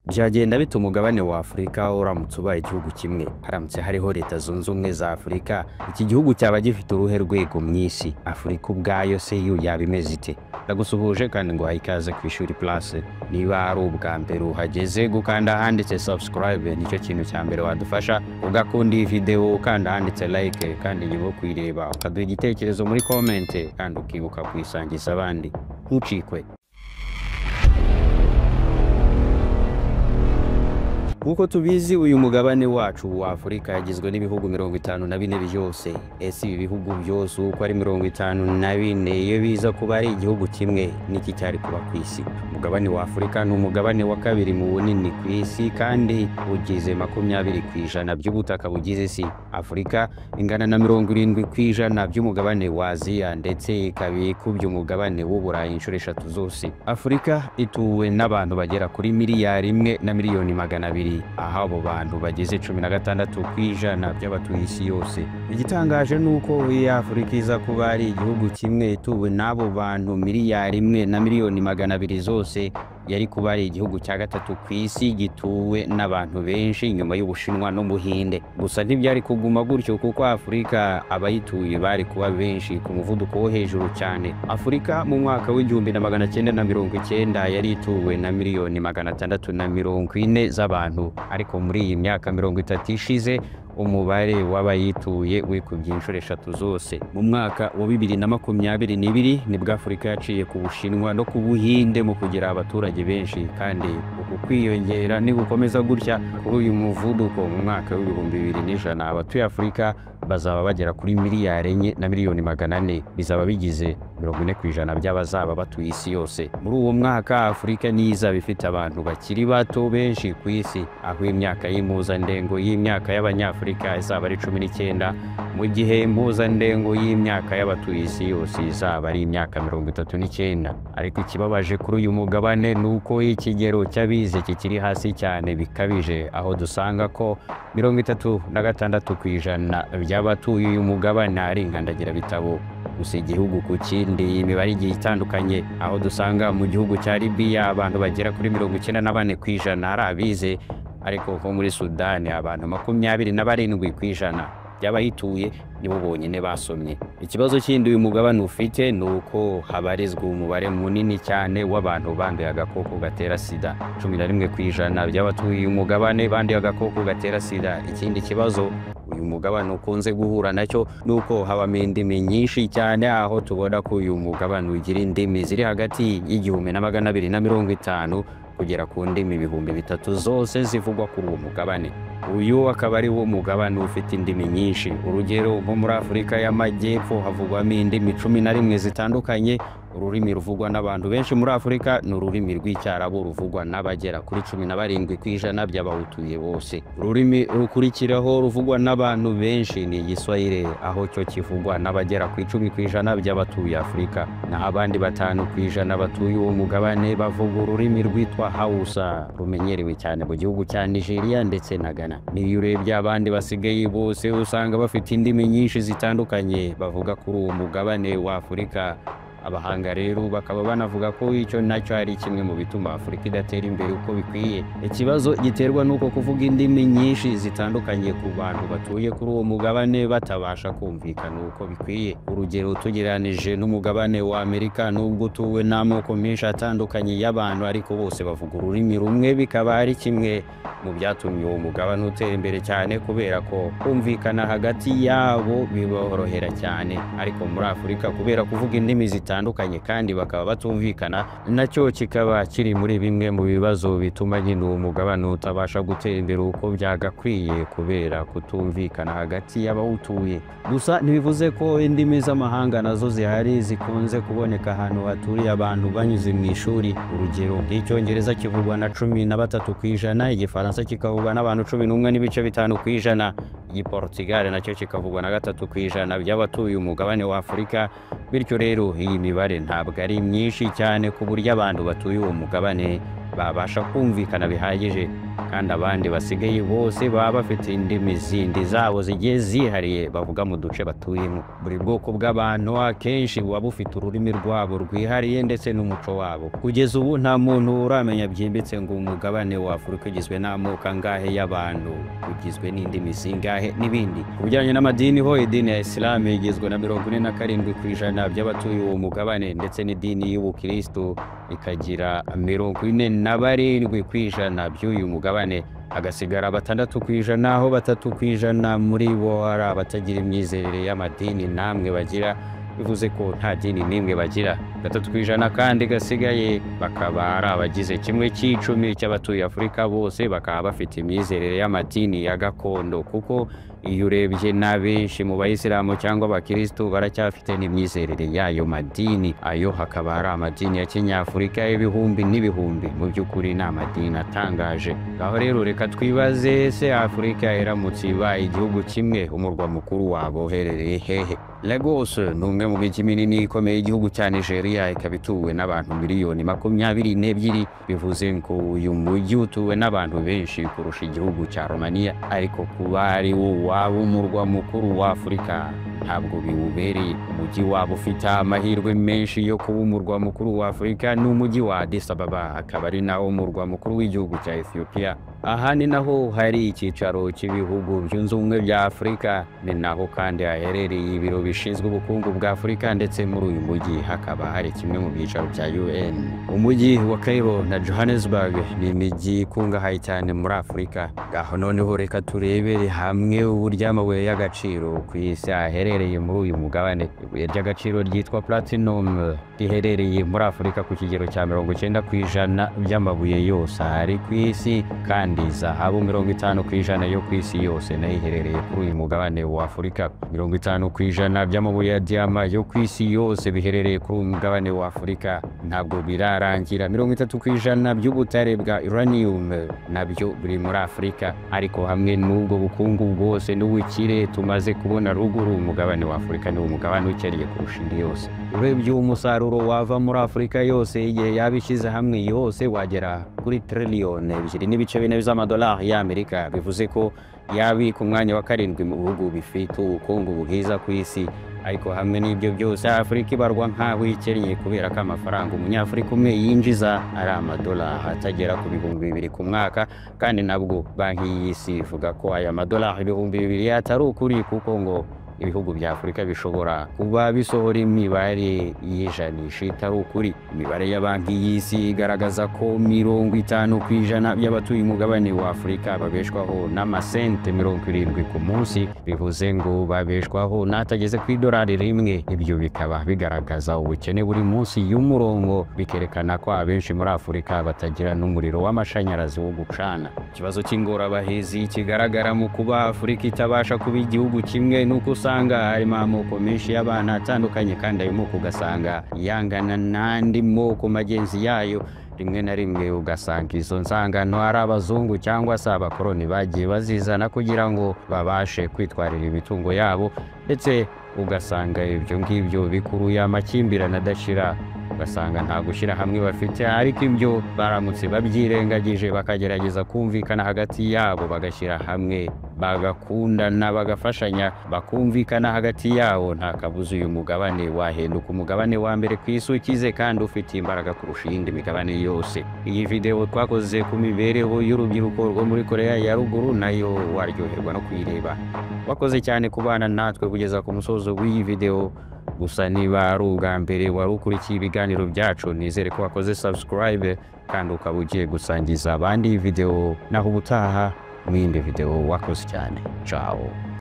Byagenda bite umugabane wa Afurika uramutse ubaye igihugu kimwe? Haramutse hariho Leta Zunze Ubumwe za Afurika, iki gihugu cyaba gifite uruhe rwego mu isi? Afurika ubwayo se yo yaba imeze ite? Ndagusuhuje kandi nguhaye ikaze ku Ishuri Plus. Niba ari ubwa mbere uhageze, gukanda ahanditse subscribe nicyo kintu cya mbere wadufasha, ugakunda iyi video ukanda ahanditse like, kandi nyuma yo kuyireba ukaduha igitekerezo muri comment, kandi ukibuka kuyisangiza abandi. Ntucikwe. Nk'uko tubizi, uyu mugabane wacu wa Afurika yagizwe n'ibihugu 54 byose. Ese ibi bihugu byose uko ari 54, iyo biza kuba ari igihugu kimwe, niki cyari kuba ku isi? Umugabane wa Afurika ni umugabane wa kabiri mu bunini ku isi, kandi ugize 20% by'ubutaka bugize isi. Afurika ingana na 70% by'umugabane wa Aziya, ndetse ikaba ikubye umugabane w'Uburayi inshuro 3 zose. Afurika ituwe n'abantu bagera kuri 1,200,000,000, aho abo bantu bageze 16% by'abatuye isi yose. Igitangaje ni uko iyi Afurika iza kuba ari igihugu kimwe ituwe n'abo bantu 1,200,000,000 zose, yari kuba ari igihugu cya gatatu ku isi gituwe n'abantu benshi nyuma y'Ubushinwa n'Ubuhinde. Gusa ntibyari kuguma gutyo, kuko Afurika abayituye bari kuba benshi ku muvuduko wo hejuru cyane. Afurika mu mwaka w'1990 yari ituwe na 640,000,000 z'abantu, ariko muri iyi myaka 30 ishize umubare w'abayituye wikubye inshuro 3 zose. Mu mwaka wa 2022 nibwo Afurika yaciye ku Bushinwa no ku Buhinde mu kugira abaturage benshi, kandi uku kwiyongera nigukomeza gutya kuri uyu muvuduko, mu mwaka w'2100 abatuye Afurika bazaba bagera kuri 4,400,000,000, bizaba bigize 40% by'abazaba batuye isi yose. Muri uwo mwaka Afurika niyo izaba ifite abantu bakiri bato benshi ku isi, aho imyaka y'impuzandengo y'imyaka y'Abanyafurika izaba ari 19, mu gihe impuzandengo y'imyaka y'abatuye isi yose izaba ari imyaka 39. Ariko ikibabaje kuri uyu mugabane ni uko ikigero cy'abize kikiri hasi cyane bikabije, aho dusanga ko 36% by'abatuye uyu mugabane ari inkandagirabitabo. Gusa igihugu ku kindi imibare igiye itandukanye, aho dusanga mu gihugu cya Libya abantu bagera kuri 94% ari abize, ariko nko muri Sudani abantu 27% by'abayituye nibo bonyine basomye. Ikibazo kindi uyu mugabane ufite ni uko habarizwa umubare munini cyane w'abantu banduye agakoko gatera sida. 11% by'abatuye uyu mugabane banduye agakoko gatera sida. Ikindi kibazo uyu mugabane ukunze guhura nacyo ni uko habamo indimi nyinshi cyane, aho tubona ko uyu mugabane ugira indimi ziri hagati y'1250 kugera ku ndimi 3000 zose zivugwa kuri uwo mugabane. Uyu akaba ari wo mugabane ufite indimi nyinshi. Urugero nko muri Afurika y'Amajyepfo havugwamo indimi 11 zitandukanye. Ururimi ruvugwa n'abantu benshi muri Afurika ni ururimi rw'Icyarabu ruvugwa n'abagera kuri 17% by'abawutuye bose. Ururimi rukurikiraho ruvugwa n'abantu benshi ni Igiswahili, aho cyo kivugwa n'abagera ku 10% by'abatuye Afurika. Naho abandi 5% batuye uwo mugabane bavuga ururimi rwitwa Hausa, rumenyerewe cyane mu gihugu cya Nigeria ndetse na Ghana. Niyo urebye abandi basigaye bose usanga bafite indimi nyinshi zitandukanye bavuga kuri uwo mugabane wa Afurika. Abahanga rero bakaba banavuga ko icyo nacyo ari kimwe mu bituma Afurika idatera imbere uko bikwiye. Ikibazo giterwa n'uko kuvuga indimi nyinshi zitandukanye ku bantu batuye kuri uwo mugabane batabasha kumvikana uko bikwiye. Urugero tugereranije n'umugabane wa Amerika, nubwo utuwe n'amoko menshi atandukanye y'abantu, ariko bose bavuga ururimi rumwe, bikaba ari kimwe mu byatumye uwo mugabane utera imbere cyane, kubera ko kumvikana hagati yabo biborohera cyane. Ariko muri Afurika kubera kuvuga indimi zitandukanye kandi bakaba batumvikana, nacyo kikaba kiri muri bimwe mu bibazo bituma nyine uwo mugabane utabasha gutera imbere uko byagakwiye, kubera kutumvikana hagati y'abawutuye. Gusa ntibivuze ko indimi z'amahanga nazo zihari zikunze kuboneka ahantu haturiye abantu banyuze mu ishuri. Urugero nk'Icyongereza kivugwa na 13%, Igifaransa kikavugwa n'abantu 11.5%, Igiportugal nacyo kikavugwa na 3% by'abatuye umugabane wa Afurika. Bityo rero iyi mibare ntabwo ari myinshi cyane ku buryo abantu batuye uwo mugabane babasha kumvikana bihagije, kandi abandi basigaye bose baba bafite indimi zindi zabo zigiye zihariye bavuga mu duce batuyemo. Buri bwoko bw'abantu akenshi buba bufite ururimi rwabo rwihariye ndetse n'umuco wabo. Kugeza ubu nta muntu uramenya byimbitse ngo umugabane wa Afurika ugizwe n'amoko angahe y'abantu, ugizwe n'indimi zingahe n'ibindi. Ku bijyanye n'amadini ho, idini ya Isilamu igizwe na 47% by'abatuye uwo mugabane, ndetse n'idini y'Ubukristo ikagira 47% by'uyu mugabane, hagasigara 6%, aho 3% muri bo ari abatagira imyizerere y'amadini namwe bagira, bivuze ko nta dini n'imwe bagira. 3% kandi gasigaye bakaba ari abagize 1/10 cy'abatuye Afurika bose, bakaba bafite imyizerere y'amadini ya gakondo, kuko iyo urebye n'abenshi mu bayisilamu cyangwa abakristo baracyafite n'imyizerere y'ayo madini. Ayo hakaba ari amadini ya kinyafurika y'ibihumbi n'ibihumbi. Mu by'ukuri ni amadini atangaje. Aho rero reka twibaze, se Afurika iramutse ibaye igihugu kimwe, umurwa mukuru wabo uherereye hehe? Lagos ni umwe mu mijyi minini ikomeye y'igihugu cya Nigeria, ikaba ituwe n'abantu miliyoni 22, bivuze ngo uyu mujyi utuwe n'abantu benshi kurusha igihugu cya Romania. Ariko kuba ari wo waba umurwa mukuru wa Afurika ntabwo biwubereye. Umujyi waba ufite amahirwe menshi yo kuba umurwa mukuru wa Afurika ni umujyi wa Addis Ababa, akaba ari nawo murwa mukuru w'igihugu cya Ethiopia. Aha ni naho hari icyicaro cy'ibihugu byunze ubumwe bya Afurika, ni naho kandi haherereye ibiro bishinzwe ubukungu bwa Afurika, ndetse muri uyu mujyi hakaba hari kimwe mu byicaro bya UN. Umujyi wa Cairo na Johannesburg ni imijyi ikungahaye cyane muri Afurika. Ngaho noneho reka turebere hamwe uburyo amabuye y'agaciro ku isi aherereye muri uyu mugabane. Ibuye ry'agaciro ryitwa platinum riherereye muri Afurika ku kigero cya 90% by'amabuye yose ari ku isi, kandi zahabu 50% yo ku isi yose nayo iherereye kuri uyu mugabane wa Afurika. 50% by'amabuye ya diyama yo ku isi yose biherereye kuri uyu mugabane wa Afurika. Ntabwo birarangira, 30% by'ubutare bwa uranium nabyo biri muri Afurika. Ariko hamwe n'ubwo bukungu bwose n'ubukire tumaze kubona ruguru, umugabane wa Afurika ni umugabane ukennye kurusha indi yose. Urebye umusaruro wava muri Afurika yose igihe yabishyize hamwe yose wagera kuri triliyoni 2.4 z'amadolari y'Amerika, bivuze ko yabika umwanya wa 7 mu bihugu bifite ubukungu bwiza ku isi. Ariko hamwe n'ibyo byose Afurika ibarwa nk'aho ikennye, kubera ko amafaranga umunyafurika umwe yinjiza ari amadolari atagera ku 2000 ku mwaka, kandi nabwo banki y'isi ivuga ko aya madolari 2000 atari ukuri, kuko ngo ibihugu bya Afurika bishobora kuba bisohora imibare y'ijanisha itari ukuri. Imibare ya banki y'isi igaragaza ko 50% by'abatuye umugabane wa Afurika babeshwaho n'amasente 70 ku munsi, bivuze ngo babeshwaho n'atageze ku idolari rimwe. Ibyo bikaba bigaragaza ubukene buri munsi y'umurongo, bikerekana ko abenshi muri Afurika batagira n'umuriro w'amashanyarazi wo gucana. Ikibazo cy'ingorabahizi kigaragara mu kuba Afurika itabasha kuba igihugu kimwe nuko usanga harimo amoko menshi y'abantu atandukanye, kandi ayo moko ugasanga yangana n'andi moko magenzi yayo. Rimwe na rimwe ugasanga izo nzangano ari abazungu cyangwa se abakoloni bagiye bazizana kugira ngo babashe kwitwarira imitungo yabo, ndetse ugasanga ibyo ngibyo bikuruye amakimbirane adashira, ugasanga nta gushyira hamwe bafite. Ariko ibyo baramutse babyirengagije bakagerageza kumvikana hagati yabo, bagashyira hamwe, bagakundana, bagafashanya, bakumvikana hagati yabo, nta kabuza uyu mugabane wahinduka umugabane wa mbere ku isi ukize kandi ufite imbaraga kurusha iyindi migabane yose. Iyi video twakoze ku mibereho y'urubyiruko rwo muri Korea ya ruguru nayo waryoherwa no kuyireba. Wakoze cyane kubana natwe kugeza ku musozo w'iyi video. Gusa niba ari ubwa mbere wari ukurikiye ibiganiro byacu, nizere ko wakoze subscribe kandi ukaba ugiye gusangiza abandi video. Naho ubutaha mu yindi video, wakoze cyane. Ciao.